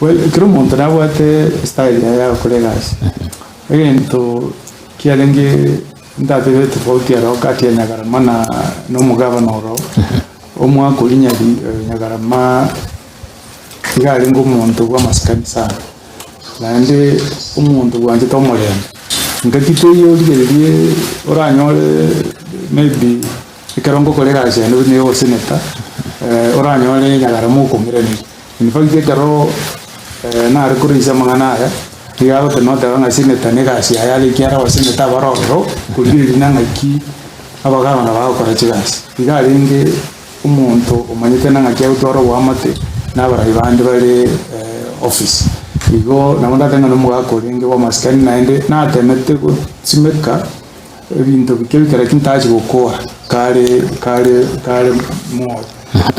Well, ekero omonto nabwate estyle yaye ya gokora egasi, egento kiarenge ntatebe tofauti aro kati ya Nyagarama na na omogabana oro, omwaka oria Nyari Nyagarama iga arenge omonto bwa amasikani sana, naende omonto bwanchete omorembe. Engaki teiyo origererie oranyore maybe ekero ngokora egasi yaane buna ya oboseneta, oranyore Nyagarama okong'iraneria. In fact ekero nare koraisia amang'ana aya, nigo agotema goteba ng'a seneta na egasi yaye are ekiagera abaseneta abare ororo, korigereria na ng'aki abagavana bagokora chigasi. Iga arenge omonto omanyete na ng'aki agotwara oboamate na abarai bande bare office. Igo nabo ndatebe ng'a na omogaka orenge bw'amasikani naende natemete gosimeka ebinto bike bike lakini tachi gokora kare kare kare moyo.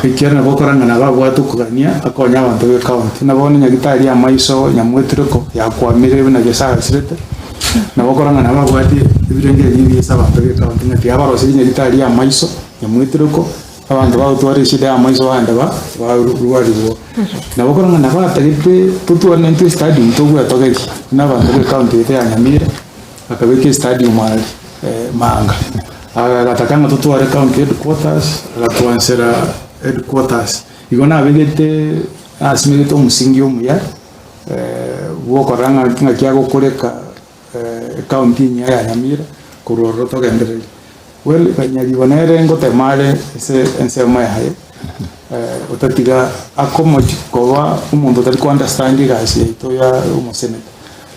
Ekiagera nabo okora ng'a nabo abwate okogania akonye abanto b'ecounty. Buna bono nyagitari y'amaiso nyamwetureko yakwamire buna Nyasaye asirete, nabo okora ng'a nabo abwate ebirengererio ebiya ase abanto b'ecounty ng'a tiga baroserie nyagitari y'amaiso nyamwetureko, abanto bagotwara eshida y'amaiso bagende ba barwarigwa. Nabo okora ng'a nabo atagete totware naintwe estadium togwetogeria buna abanto b'ecounty yaito ya Nyamira. Akabeka estadium aria Manga, agataka ng'a totware county headquarters, agatwansera headquarters. Igo nabegete nasimegete omosingi omuya bwokorora ng'a ng'aki agokoreka ecounty enyia ya Nyamira korwa ororo togendererie. Well Nyaribo nere ngotema are ase ensemo yaye otatiga akomochi koba omonto otari ko understand egasi yaito ya omoseneta.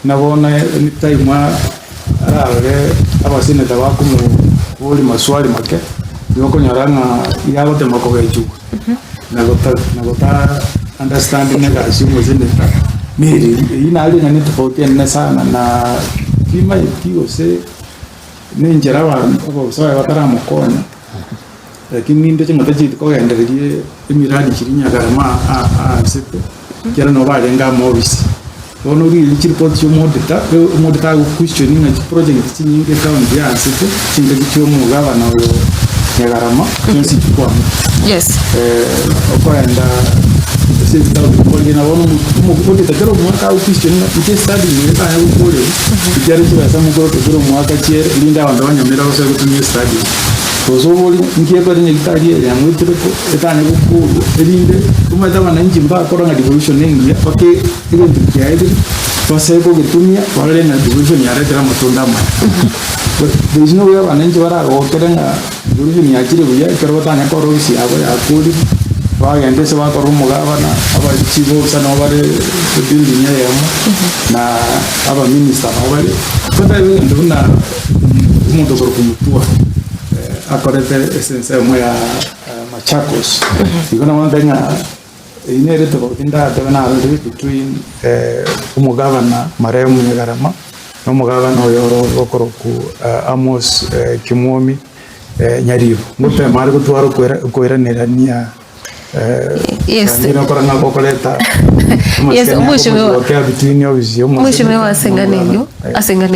Na bono anytime ararore abaseneta bakomoboria maswali make, nigo okonyora ng'a iga agotema kogechigwa na gota na gota understanding egasi ya omoseneta nere eywo naro ring'ana etofauti enene sana na timanyeti gose na enchera abanto abasae bataramokonya, lakini nindoche ng'a tacheti kogendereria emiradi chiria nyagarama aansete, ekiagera nabo barenge amaofisi. Bono origereria chiripoti chia omoauditor, omoauditor agoquestioni ng'a chiproject chinyinge ecounty yaansete, chingaki chia omogavana oyo Nyagarama, chionsi chikwamete. Yes. Okoenda ase ebitabu bikorigia na bono omoauditor kera omwaka agoquestioni ng'a inche estudy eye ekanya gokorerwa, ekiagera chibesa mokoroka kera omwaka chiere, erinde abanto banyomire basoe gotumia estudy. Gose obori nki ekore nyagitari eye yang'wetere ko etanye gokorwa, erinde omanyete abananchi mbakora ng'a devolution nengiya mpaka egento kiaerire, basae kogetumia barore ng'a devolution yaretire amatunda amaya. But there is no way abananchi baragokere ng'a devolution yachire buya ekero batanya kora ofisi yabo yakorire, bagenda ase bakora omogabana, abachief officer nabo bare ebuilding eyemo, na abaminister nabo bare, batari egento buna. Omonto okorokwa Mutua akorete ase ensemo ya Machakos. Igo nabo ntebe ng'a eyio nere etofauti ndatebe narorire between omogavana marehemu Nyagarama na omogavana oyo oro okorokwa Amos Kimwomi Nyaribo. Ngotema are gotwara okoiranerania Yes. Ngira okora ng'a gokoreta Yes, amasikani omweshimiwa. akomochigokia between obisi Omweshimiwa ase eng'ana eyio, ase eng'ana.